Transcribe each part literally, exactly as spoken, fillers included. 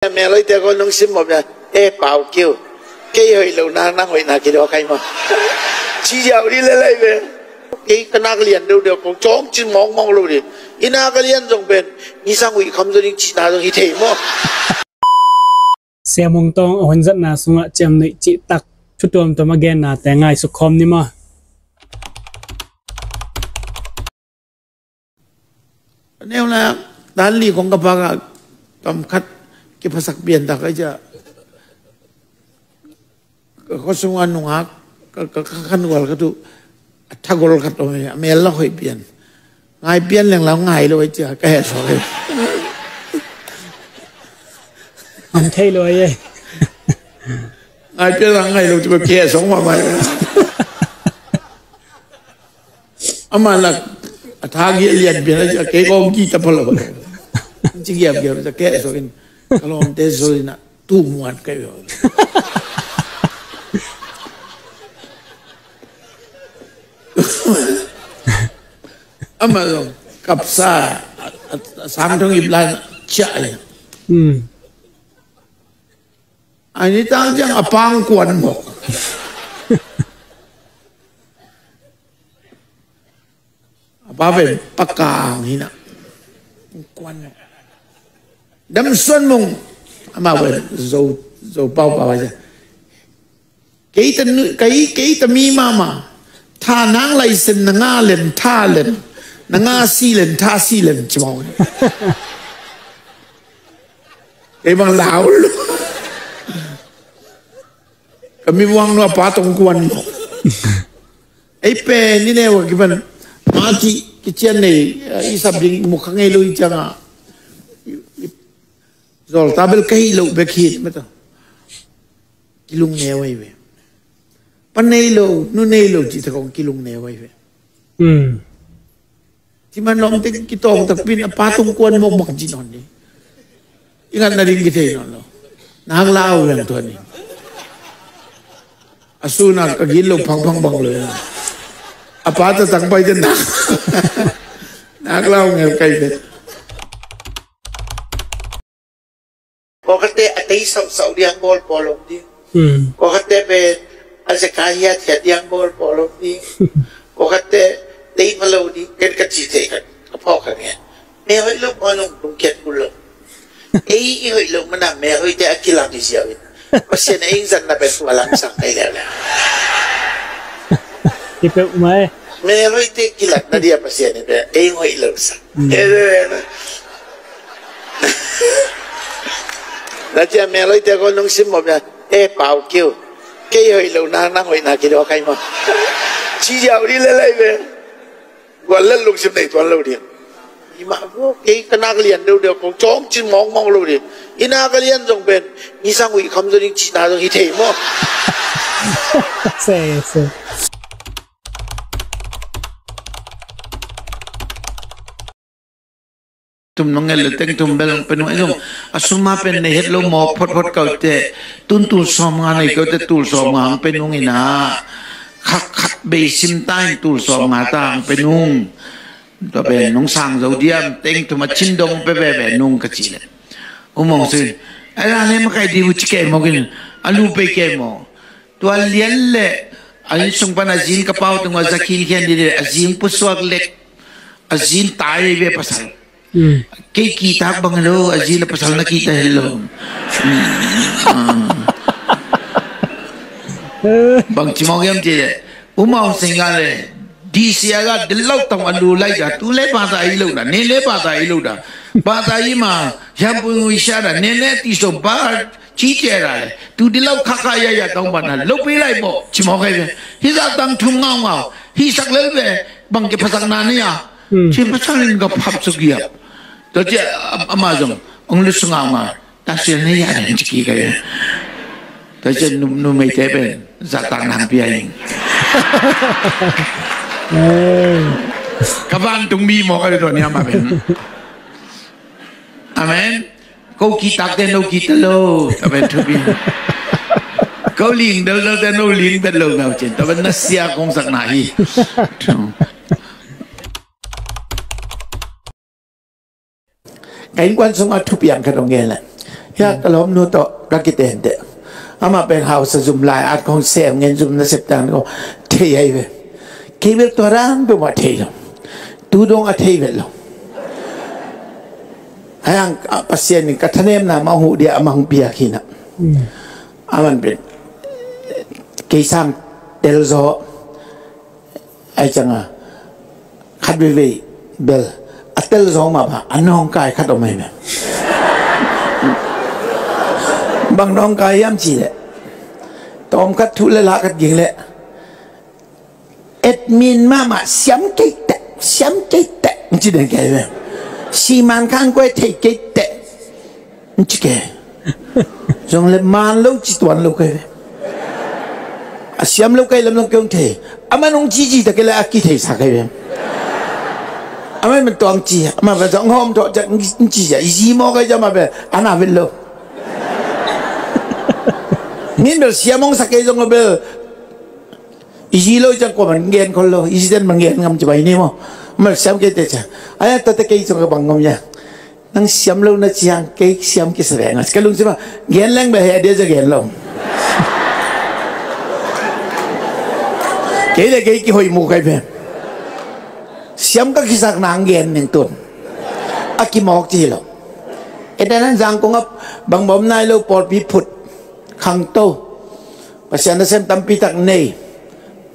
Mel hoihte ko nong sim mawh pia, e pau kiu, kei hoih lo na, nang hoih na kidaw khai maw? Ci ziau dih le lai ve. Kei ka nak lian deuh deuh ko, cawng cin mawkmawk lo dih. I nak a lian zong pen, nisang huih kham zaw ding cihna zong hi thei maw? Sia Mung Tawng a hunzatna sungah ciamnuih cihtak, thu tuamtuam a gennate ngaihsuk khawm ni maw? Ka neu lai-ah, dan li kong ka pak ah, kam khat kiphasak pian tak a, ka khua sungah nungak, ka, ka, ka khan gual ka tu, a thagol khat om hi, a mel lak hoih pian. Ngai pian leng lau ngai lo a, cia ka heh suak hi. Om thei lo a, ngai pian lau ngai lo, cia ka heh suak mahmah. Amah nak a tha giah lian pian a, kei kong ki ta pha lo. Ci giap giap ta keh suak in, ka lawmte zol in a tu muan kai lo. Amah zong kapsa a, a, a sang thong ip lai ciah in. Hmm. A ni tang ciang a pang kuan mawk. A pa pen pakang hi na. Kuan mawk. Dam Suan Mung. Amah pen Zo, Zo pau pau a ciang. Kei ta nu, kei, kei ta mi mama. Tha nang laisen na nga len, tha len. Na nga si len, tha si len, ci mawk. Kei bang lau lo. Ka mi vuang nua pa tong kuan lo. Ei pen, ni neu a kipan. Mati, kician nei, i sap ding, muk kha ngei lo i ciang a. Zol ta bel ka hi lo bek hi, mata. Kilung neu ai ve. Pa nei lo, nu nei lo, ci ta kong kilung neu ai ve. Hmm. Ci man lawm teng kitawng takpin a pa tung kuan mawkmawk ci nawn ni. I ngat na ding kithei nawn lo. Nak lau veng tuan ni. A suna ka gin lo phangphang bang lo. A pa ta tang pai te nak. Nak lau ngel kai te. Kawkatte a tei sauhsauh diang bawl pawl om ding. Hmm. Kawkatte pen a zeka hiathiat diang bawl pawl om ding. Kawkatte tei pha lo ding. Ken ka ci thei khat ka phawk kha ngen. Mel hoih lo pawl om lungkiat kul lo. Ei i hoih lo mana mel hoihte a kilang i ziau in. Pasian a ing zanna pen tua langsang kai leuleu. Kipeuh mai. Mel hoihte kilatna dia Pasian in pen ei hoih lo sa. Hmm. Na cia mel hoihte ko nong sim mawh pia, e pau kiu, kei hoih lo na, nang hoih na kidaw khai maw? Ci ziau dih le lai ve. Gual lel lungsim nei tuan lo ding. I mah bo, kei ka nak lian deuh deuh ko, cawng cin mawkmawk lo ding. I nak a lian zong pen, nisang huih kham zaw ding cihna zong hi thei maw? Se, se. Tum nong nget le teng tum bel nong pe nung, ei zong a sum a pen nei het lo mawk photphot kau te, tun tul sawm nga nei kau te, tul sawm nga hong pe nung ina, khat khat bei sim ta in tul sawm nga ta hong pe nung. Tua pen nong sang zo diam, teng tum a cin dong pe veve nung ka ci le. U Mawng Sin, a la le makai di u ci kei mawk in, a lu pei kei mawk. Tua lian le a inn sung pan a zin ka pau tung a za khinkhian di le a zing pusuak lek a zin tai ve pasal. Hmm. Kei kihtak bang lo a zin a pasal na kihta hi lo. Hmm. Ah. Bang ci mawk hiam ci le. U Mawng Sin ga le. D C a ga di lo tong a lu lai ja tu le pa ta i lo da. Ne le pa ta i lo da. Pa ta i ma. Hiam pu ngui sha da. Ne ne ti so ba. Ci cia lai, tu di lo kha kha ya ya tong ban a lo pi lai bo, ci mawk ai ve. Hi zak tang thum ngau ngau, hi sak lel ve, bang ke phasak na ni a. Hmm. Ci phasak ling ka phap suk ya. To ci a, a ma zong, ong lu su ngau ngau, ta sia ni ya ni ci ki ka ya. To ci nu, nu mei te pen, za tang nang pi ai ing. Eh. Ka ban tung mi mawk ai to ni a ma pen. Amen. Ko kihtak te no kihta lo, a pen thupi. Ko ling daldal te no ling dal lo ngau cin. Tua pen na sia kong sak na hi. Ka innkuan sungah thupiang khat hong gen leh. Sia ka lawmnu tawh ka kitenteh. Amah pen hausa zum lai-at khong sem ngen, zum nasep tang khong thei ahi ve. Kei bel tua dan peuhmah thei lo. Tu dong a thei vet lo. Ahi hang Pasian in ka thanemna mah huh dia amah hong piak hi na. Aman pen kei sang telzaw. Ahi cianga khat veivei bel a telzaw mah bang a nawngkai khat om ahi ve. Bang nawngkai hiam cih leh, tawm khat thu le la khat ging leh, admin mahmah, siam kei teh, siam kei teh, ci den kei ve. Siman khang koi thei kei teh, ci kei. Zong le man lo ci tuan lo kei ve. A siam lo kei lam zong kei hong thei. Amah nong ci ci ta kei le a kithei sa kei ve. Amah man tuang ci, amah ve zong hawm thawh ciang ci ciang i zi maw kei ciang amah ve a na vet lo. Min bel siam hong sa kei zong a bel i zi lo i ciang kua man gen khol lo, i zi den man gen ngam ci bai ni maw. Mal siam kei te ciang. Aya tate kei zong ka bang ngam ya. Nang siam lo na ciang kei siam kisa ve nga. Ka lungsim ah gen leng bel he dia za gen lo. Kei le kei kihoih mu kai ve. Siam ka kisak nang gen ning tun. A kimawk ci lo. Ete nan zang kong ap bang bawm nai lo pawlpi phut. Khangto. Pasian nasem tampi tak nei.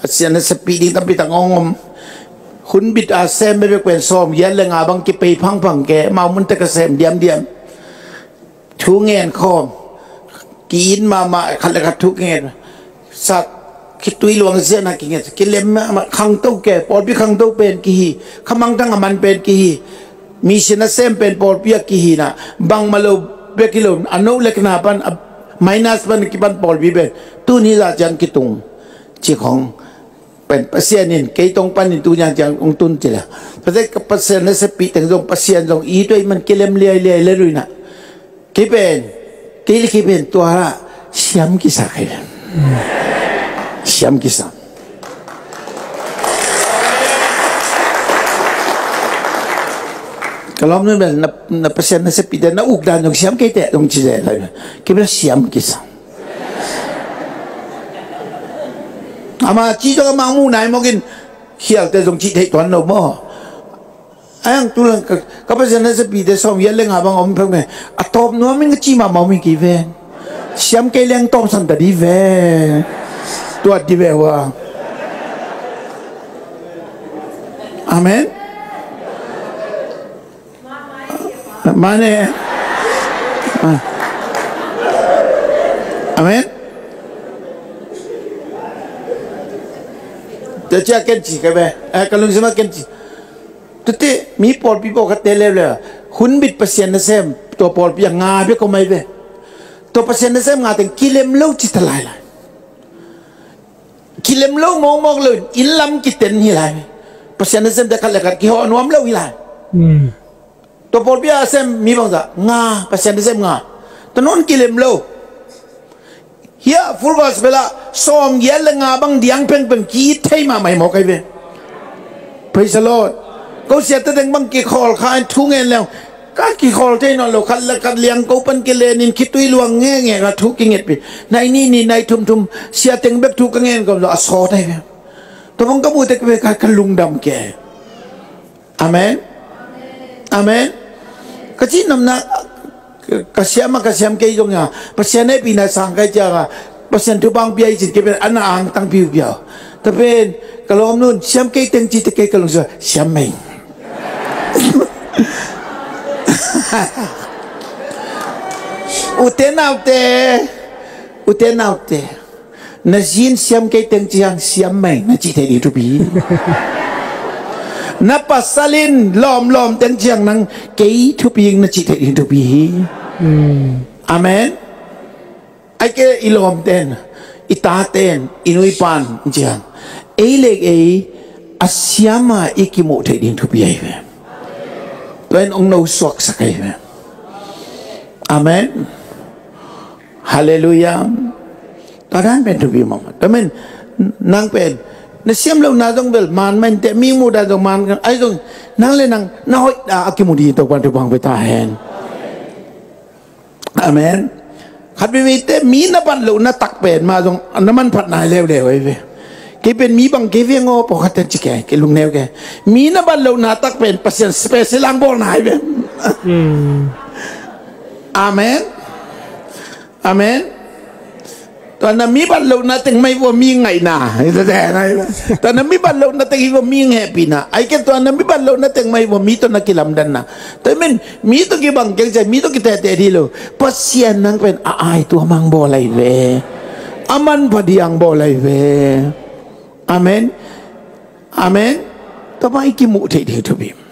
Pasian nasem pi ding tampi tak ngong om. Hun bit a sem bebek pen sawm giat le nga bang kipei phangphang ke. Mau mun tek a sem diamdiam. Thu ngen khawm. Ki-it mahmah khat le khat thu ngen. Sak khitui luang zian a kinget. Kilem mahmah khangto ke. Pawlpi khangto pen kihi. Khamangthang a man pen kihi. Mission a sem pen pawlpi a kihina, bangmah lo bek hi lo, a no lekna pan, a minus pan kipan pawlpi pen tuni zah ciang kitung ci khong pen Pasian in kei tong panin tu niang ciang hong tun ci la. Pasian, Pasian na sepih teng zong Pasian zong i tuai man kilem liailiai le luina. Kei pen, kei le kei pen tua la siam kisa kei pen. Siam kisa. Ka lawmnu bel na, na Pasian na sepih te na uk dan zong siam kei teh zong ci ze lai. Kei bel siam kisa. Ama ci zong ama mu nai mawkin khial te zong ci thei tuan lo maw. Ayang tulang ka, ka Pasian na sepih te sawm yet le nga bang om phek me. A tawp nuam in ka ci mahmah om hi kei ven. Siam kei leng tawmsan ta di ve. Tuat di ve hua. Amen. Mane. Ah. Amen. Tua cia ken ci ka ve. Eh, ka lungsima ken ci. Tute mi pawlpi pawlkhatte leuleu hun bit Pasian nasem tua pawlpi a nga bek om ahi ve. Tua Pasian nasem nga teng kilem lo ci ta lailai. Kilem lo mawkmawk lo in inn lam kiten hi lai ve. Pasian nasem te khat le khat kihawh nuam lo hi lai. Tua pawlpi a sem mi bangzah nga, Pasian nasem nga. Tua non kilem lo. Hia Full Gospel ah sawm giat le nga bang diang pengpeng ki-it thei mahmah hi mawk ahi ve. Praise the Lord. Ko siate teng bang kikhawl kha in thu ngen leng ka kikhawl thei nawn lo, khat le khat liang ko pan kilen in khitui luang ngenge ka thu kingetpi. Nai ni ni nai thum thum siateng bek thu ka ngen kom lo a sawt ahi ve. Tua bang ka mu tek ve ka, ka lungdam ke. Amen. Amen. Ka cihnopna ka siam a ka siam kei zong a Pasian hehpihna sang kai cianga Pasian thupha hong pia i cin kei pen a na ang tang piupiau. Ta pen ka lawmnun siam kei teng ci te kei ka lungsia siam mei. Ute naute, ute naute. Na zin siam kei teng ciang siam mai na cih theih ding thupi hi. Na pasal in lawmlawm teng ciang nang kei thupi ing na cih theih ding thupi hi. Amen. Ai ke i lawm ten, i ta ten, i nu i pan ciang ei le ei a siama i kimuh theih ding thupi ahi ve. Tua in ong no suaksak ahi ve. Amen. Halleluiah. Tua dan pen thupi mawk. Tua men nang pen na siam lo na zong bel man man te mi mu dan zong man kan ai zong nang le nang na hoih a a kimu di to pan thu pang pe ta hen. Amen. Khat veivei te mi na bat lohna tak pen mah zong na manphat nai leuleu ahi ve. Kei pen mi bang kei veng aw, pawlkhat ten ci kei, kei lungneu kei. Mi na bat lohna tak pen Pasian special ang bawl nai ve. Amen. Amen. Tua na mi bat lohna teng mah hi vua mi ngaihna. Tua na mi bat lohna teng hi vua mi hehpihna. Ai ken tua na mi bat lohna teng mah hi vua mi tawh na kilamdanna. Tua hi men mi tawh kibang keng ciang mi tawh kitete dih lo. Pasian nang pen a ai tua mang bawl ahi ve. A manpha dih ang bawl ahi ve. Amen. Amen. Tua bang i kimuh theih ding thupi.